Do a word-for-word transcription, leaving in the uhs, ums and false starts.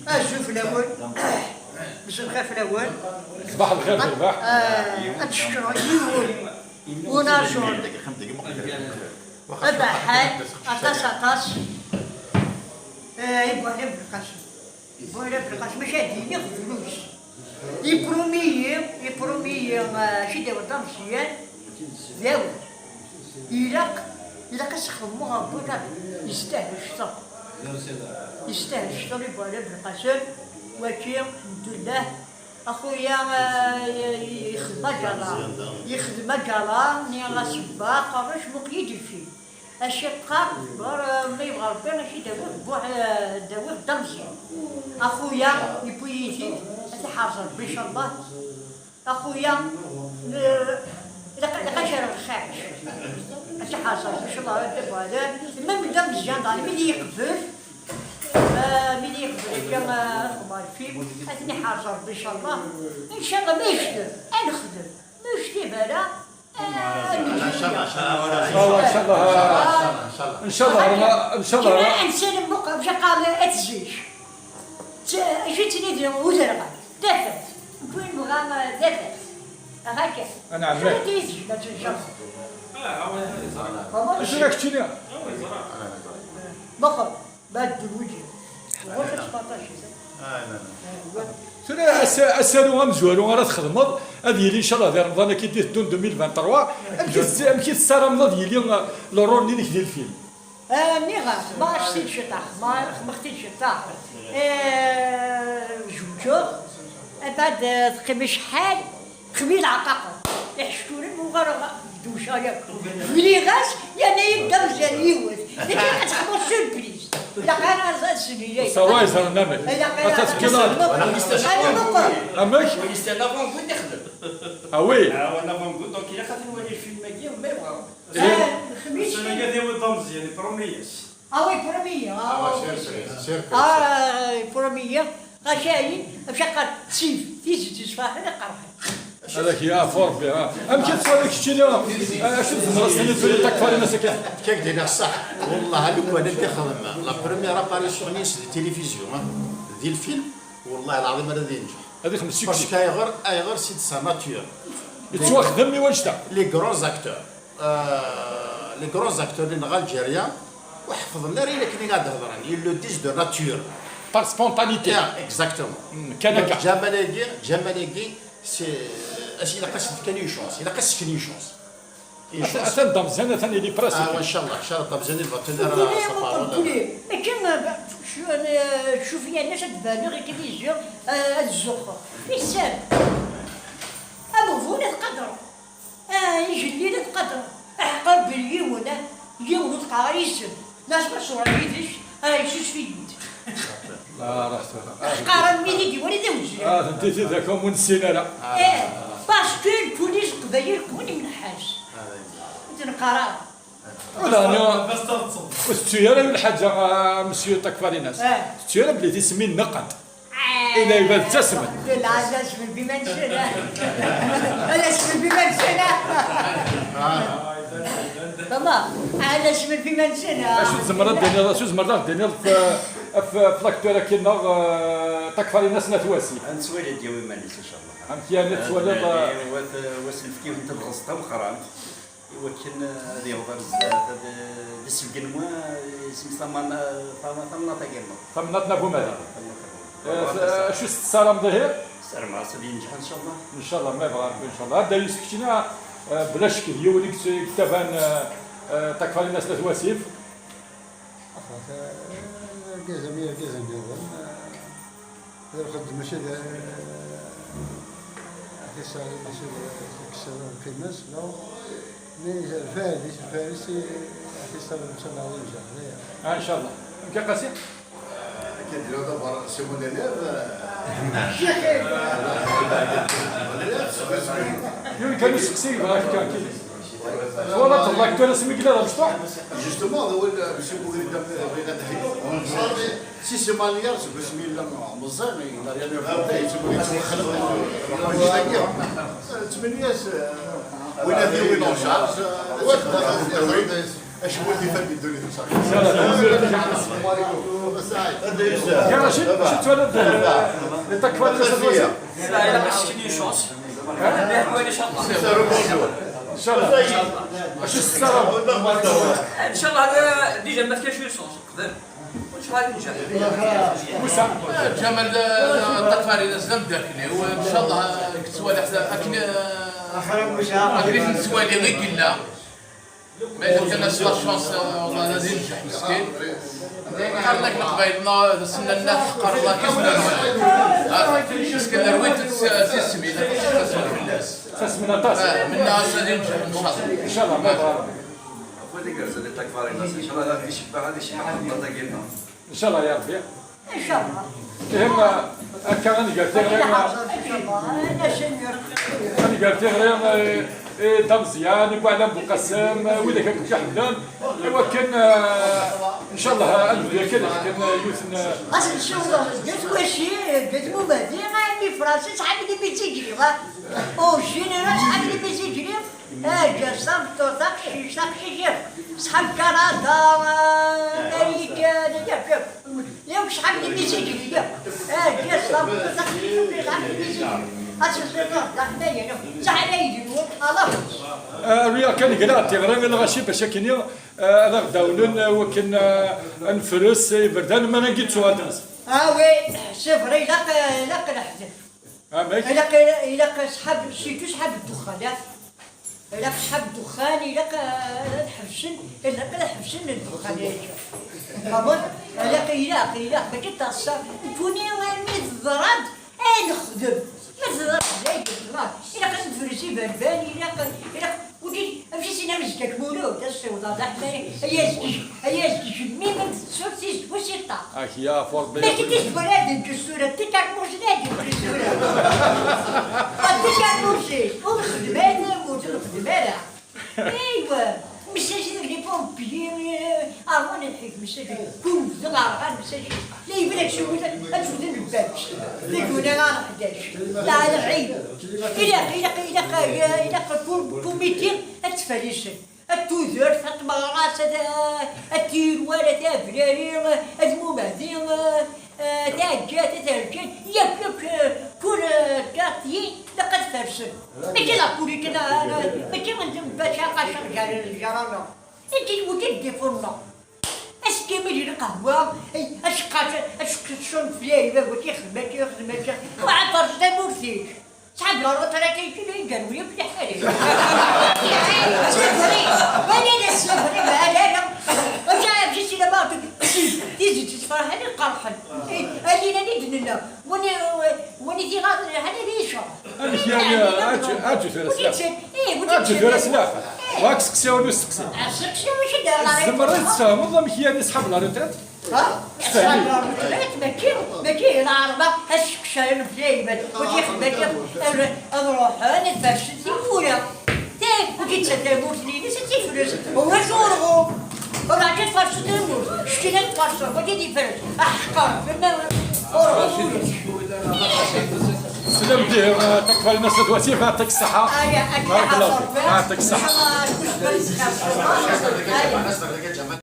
Azul fell-awen. Mselxir fell-awen. Ṣbaḥ lxir, terbeḥ. Ad d-cekkreɣ yiwen unajur abaḥan, aṭas, aṭas. Eh, i Buɛli Belqasem. I Buɛli Belqasem, maca ad d-iniɣ drus. Ipromiyi, ipromiyi, eh, acu d-yaweḍ d ameẓyan, d awal. Ilaq, ilaq ad s-xedmeɣ abuḍaḍ, yestahel ccḍeḥ. Yestahel ccḍeḥ i Buɛli Belqasem, waki, lḥemdullah. Axuya, eh, yexdem aǧala, yexdem aǧala, nniɣ-as sebba, qerrec, muqel-iyi-d lfil. Acu yeqqar, ur, ma yebɣa Rebbi, acu d-awiɣ, buḥ, eh, d-awiɣ d ameẓyan. Axuya, yewwi-yi-t-id, ad t-iḥerz Rebbi, ncallah. Axuya, eh, ilaq, ilaq ad jerreɣ lxaḥ. Ad t-iḥerz Rebbi, ncallah, ad d-awiɣ. Même d ameẓyan, d almi d-yeqbel, eh, mi d-yeqbel akka, eh, lexbar fim, ad ten-iḥerz Rebbi, ncallah. Ncallah, ma yekdeb, ad nexdem. Ma yektib ara, ah, ncallah, ncallah, ncallah, ncallah, ncallah. Kima nsal muqqa, bca qal at zik. Acu ttnidi uderɣal, tafat. Win bɣa tafat. Haka. Ana ɛemmi. Acu ara k-ttini? Muqqa. Bad wujin. Ɣur-k ad tbaṭac. Tura as-, asaru amezwaru ara txedmeḍ, ad yili ncallah di Remḍan-agi d-iteddun deux mille vingt-trois, amek i tess-, amek i tessarameḍ ad yili, uh, le rôle-nni-inek di lfilm? Ah, nniɣ-ak, ma xedmeɣ-t-id ciṭaḥ, ma xedmeɣ-t-id ciṭaḥ. Eh, zewǧeɣ, abad, eh, teqqim acḥal, xmi leɛqaqer. Iḥeckuren uɣaleɣ dewceɣ yakk. Bniɣ-as, yerna-yi-d d ameẓyan yiwet. Dagi ad txedmeḍ surprise. Ilaq ara ad s-nini. Sawa, yeẓran amek. Ilaq ara ad tefkiḍ ad, ad txedmeḍ. Amek? Win yeslan avant-goût ixdem. Ah oui. Ah, un avant-goût, donc ilaq ad t-nwali lfilm-agi, ma yebɣa. Ah, lxmis. Ssana-agi ad yawi d ameẓyan, ipromi-yas. Ah oui, promis, ah, ah, ok. Surprise, surprise. Ah, promis, ɣas ayen, amek aqar tif, tizi tisfaḥen, iqerḥen. Hadaak ya Rebbi, ha. Amek i tettwaliḍ keččini? Acu tzemreḍ ad s-tiniḍ tura i Takfarinas akka? Fkiɣ-k-d ṣṣeḥ. Wellah, lukan ad t-ixdem la première apparition-is di télévision, ha, di lfilm, wellah lɛaḍim ara d-yenǧeḥ. Ad ixdem succès. Parce que ayɣer, ayɣer c'est de sa nature. Yettwaxdem i wannect-a. Les grands acteurs. Euh, les grands acteurs n Algérie, ur ḥeffḍen ara ayen akken i ad hedren. Ils le disent de nature. Par spontanéité. Yeah, exactement. Mm, kan akka. Donc, Ǧamal-agi, Ǧamal-agi, c'est, euh, ilaq ad s-fken une chance, ilaq ad s-fken une chance. Une chance. Atan d ameẓyan, atan il est prêt. Ah, ouais, inchallah, inchallah, d ameẓyan, il va tenir, euh, sa parole. Akken, euh, tcuf, euh, tcuf yal ass ad d-baneɣ i télévision, euh, ad zuxxeɣ. Isem. Ameɣbun ad qadreɣ. Ah, igellil ad qadreɣ. Aḥeqq Rebbi n yiwen, ah, yiwen ur teqqar ara isem. Nasma ṣṣura yid-k, ah, yessusef-iyi-d. Ah, raḥet. Ḥeqq ara mmi d-iwali d awezlan. Ah, tenti tidak ur nessin ara. Eh, parce que lkulis n Leqbayel qbel imneḥḥas. Ur t-neqqar ara. Wala, ur tettu ara lḥaǧa, ah, monsieur Takfarinas. Eh. Tettu ara belli tismin nneqent. Ila ibad ttasmen. Ala asmen biman sena. Ala asmen biman sena. Mama, ala asmen biman sena. Acu tzemreḍ ad d-tiniḍ, acu tzemreḍ ad d-tiniḍ f, f, f l'acteur-agi-nneɣ, eh, Takfarinas n At Wasif? Ad nettwali ad d-yawi iman-is, inchallah. Amek yani tettwaliḍ, eh, wa t-, wa s-nefk yiwet n tebɣest tameqqrant. Iwakken, eh, ad yaweḍ ar zdat, ad, eh, d-isbeggen wa, eh, isem-is tamana-, tama-, tamnaḍt-agi-nneɣ. Tamnaḍt n Abu Mali. Tamnaḍt n Abu Mali. Eh, s-, acu s-tessarameḍ ihi? Ssarameɣ-as ad yenǧeḥ, inchallah. Inchallah, ma yebɣa Rebbi, inchallah. A Dda Yusef, keččini, eh, bla ccek, d yiwen i yet-, i yettaban, eh, eh, Takfarinas n At Wasif. Axaṭer, eh, argaz am yirgazen nniḍen, eh, d lxedma mačči d, eh, atisar, mačči d, eh, kkes lqima-s, la. Mi d lfaris, lfaris, eh, atisar, ncallah, ad yenǧeḥ, d aya. Ah, ncallah. Amek a Qasi? Akken d-yenna d'abord, c'est mon élève, euh, mon élève, c'est mon élève. Yiwen kan usteqsi yebɣa ad k-, twalaḍ l'acteur asmi yella d amecṭuḥ? Justement, d awal, euh, monsieur Bouhri, d, euh, bɣiɣ ad d-heggiɣ. Si c'est manière, seg wasmi yella meẓẓi, il n'a rien inventé, yettwexxel. Yettmenni-as, euh, win ad yawin en charge, euh, Acemma ur d-ifad di ddunit, nsha Allah. Yya Racid, acu tettwaliḍ d les Takfarinas ass-a? Ila ɣas kini une chance. Nchallah. Acu tessarameḍ? Nchallah, déjà ma fkac une chance. Nchallah. Musa. Ǧamal d Takfarinas d ameddakel-iw, nchallah, akken i t-nettwali i yella. Ma yella kan as la chance, euh, ad yenǧeḥ meskin. Qqaren-ak Leqbayel-nneɣ, d asennan n lḥeqq, qqaren-ak isem n rrwaḥ. Ah, meskin rwin-t s, s isem-is, aṭas fell-as. Tasmin aṭas. Ah, menna-as ad yenǧeḥ, nchallah. Nchallah, ma bɣa Rebbi. Afud igerrzen i Takfarinas, nchallah ad icebbeḥ, ad icebbeḥ aqemmer-agi-nneɣ. Nchallah ya Rebbi. Nchallah. Ihi, akka ad nger tiɣri, ad nger tiɣri, eh, eh, d ameẓyan, i Buɛlam Buqasem, eh, widak akk iḥemmlen, i wakken, eh, nchallah, ad nebdu akka, ad nefken, eh, yiwet n, eh, Asen nchallah, get waci, get mumadi, mi Francis, ḥamid i mi tigri, wa. O, général, ḥamid i mi tigri. Argaz, tameṭṭut, aqcic, taqcict, ṣṣḥab Kanada, Marikan, yakk, yakk. Yakk ṣṣḥab n yimizigri, yakk. Argaz, tameṭṭut, aqcic, ṣṣḥab n yimizigri. Ad tezdiḍ d aḥmayan, yakk. Ttɛanayen-nwen, alaxus. Rriɣ kan gra tiɣri i lɣaci bac akkenni, eh, ad aɣ-d-awnen, eh, wakken, eh, ad nefres iberdan, ma nagi ttuɣal-nsen. Ah oui, c'est vrai, ilaq, ilaq leḥder. Amek? Ilaq, ilaq ṣṣḥab, surtout ṣṣḥab ddexxan, ah. Ilaq ṣṣḥab ddexxan, ilaq, ah, ad ḥebsen, ilaq ad ḥebsen ddexxan, ya. Tfehmeḍ? Ilaq, ilaq, ilaq, mačči d taḍsa. Nekkuni, mi teḍra-d, ay nexdem. Ma teḍra-d, ay nexdem. Ilaq ad nefres iberdan, ilaq, ilaq, ur d-, amek i s-yenna uzekka Mulud, ad ssiwḍeɣ d aḥmari, ay azekka, ay azekka, kemmi, ma d-tessur tizewwa si ṭṭaq. Ak ya fur. Mačči d tizwara ad neǧǧ tura, d tikermusin ad neǧǧ tura. D tikermusin, ur nexdem ara, ur nexdem ara. Aywa, message de les pompiers, euh, avant les flics, message, kum d ɣerɣan, message, la yebra ksumut, ad tewden lbab. Deg una ɣer ḥdac. La, la, ilaq, ilaq, ilaq, ilaq kum-, kumiti ad tfarisen. At tudert, at tmeɣras, at, at yirwal, at abrari, at mumahdi, eh, taɛeggat, at rǧan, yakk, yakk, eh, kul, eh, quartier, ilaq ad fersen. Mačči la politique, la, la, mačči n bac aqaceɣ gar lǧara-nneɣ. Iti wigi d-ifunneɣ. Askimil lqahwa, eh, aceqqac, aceqqac, flyay, wagi xdem akka, xdem akka. Wa fersen tamurt-ik. Sɛad la retraite i kilo i yerwi akk leḥal. C'est vrai. Wala la c'est vrai, ma ala la. Amek ara yečč si la barre, tidet tessefraḥ, ala iqerḥen. Alina i d-nenna, wani, wani tiɣaḍ, ala di yecɣel. Amek yani, aǧu, aǧu tura s leɛqel. Aǧu tura s leɛqel. Wa k-seqsiɣ ur d-seqsi. Seqsi, mačči d la retraite. Tzemreḍ ad tfehmeḍ amek yani ṣṣḥab la retraite? Ha? Sfehmi. Mačči, mačči d lɛerba, ad seqsayen bla iman, ur d-ixdem akka, ad, ad ruḥen, ad fersen tiwwura. Te, ur d-tettak tamurt-nni-ines, ad tifres. Wa surɣu. Ur ɛad tferseḍ tamurt. Ccil ad tferseḍ, wa d-ifres. Aḥeqqa, ma urɣu ulac. Teslam diɣ, eh, Takfarinas At Wasif, yeɛṭik ṣṣeḥḥa. Aya, akka. Barakallahu fik. Yeɛṭik ṣṣeḥḥa. Aya.